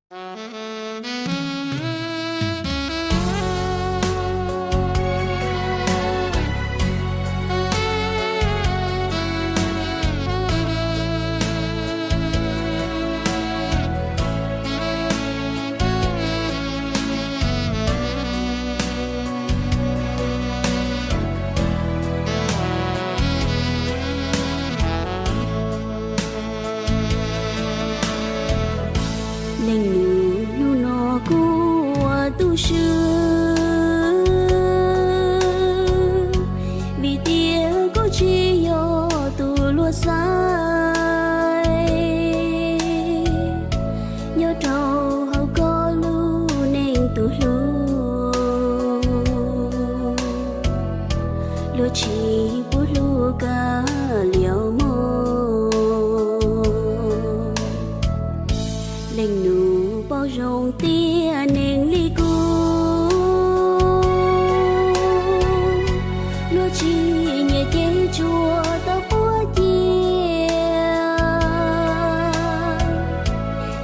Neej nus hnub no kuv ua tu swb, vim tias kuv tsis yog tus luag xaiv, nyob rau hauv koj lub neej tus hlub, luag tsis pub hlub kawg li os mog. Leej nus paub zoo tias neeg li kuv, luag tsis nyiam ces tsuas tau quab cia,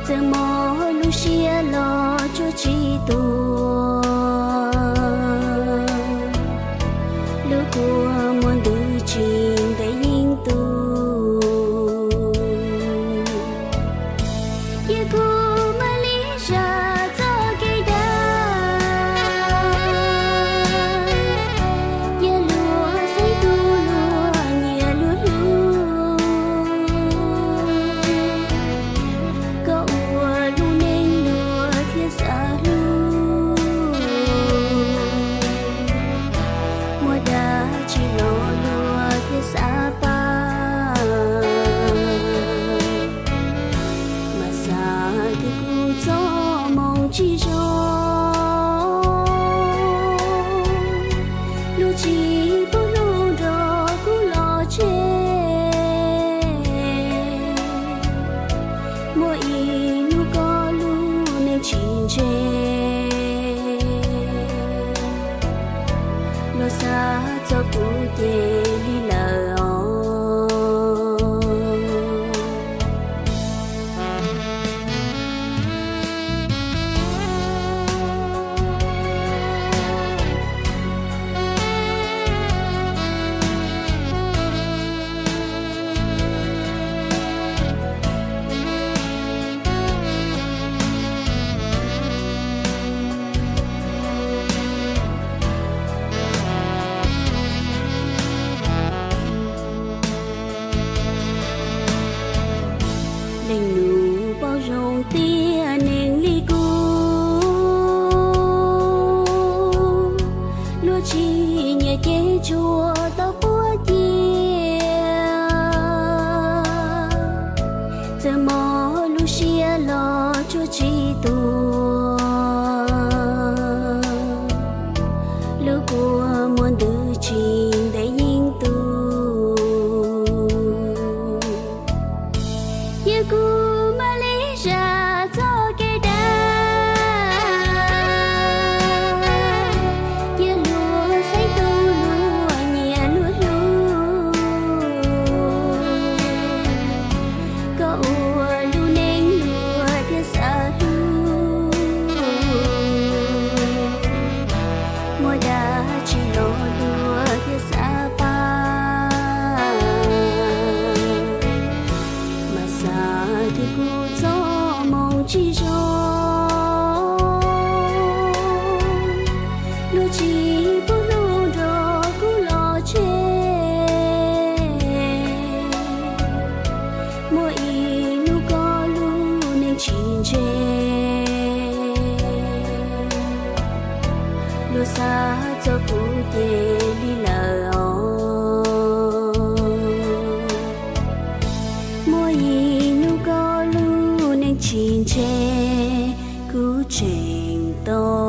txawm mob lub siab los tsuas tsis tuag, lub kua muag ntws tsis ntev yeej tu. Cia kuv mam li zam txoj kev dag, cia luag xeeb tub luag nyiam luag hlub, koj ua lub neej luag thiaj xav hlub, muaj dab tsi los luag thiaj xav pab. Mas xav tias kuv txoj moo tsis zoo, luag tsis pub hlub nrog kuv los tseg, muaj ib hnub koj lub neej tsis ntseg, luag xav txog kuv ces lig lawm os. Leej nus paub zoo tias neeg li kuv, luag tsis nyiam ces tsuas tau quab cia, txawm mob lub siab los tsuas tsis tuag, lub kua muag ntws tsis ntev yeej tu. Cia kuv mam li zam txoj kev dag, cia luag xeeb tub luag nyiam luag hlub, koj ua lub neej luag thiaj xav hlub, muaj dab tsi los luag thiaj xav pab. Mas xav tias kuv txoj moo tsis zoo, luag tsis pub hlub nrog kuv los tseg, muaj ib hnub koj lub neej tsis ntseg, luag xav txog kuv ces lig lawm os. Muaj ib hnub koj lub neej tsis ntseg, kuv tseem tau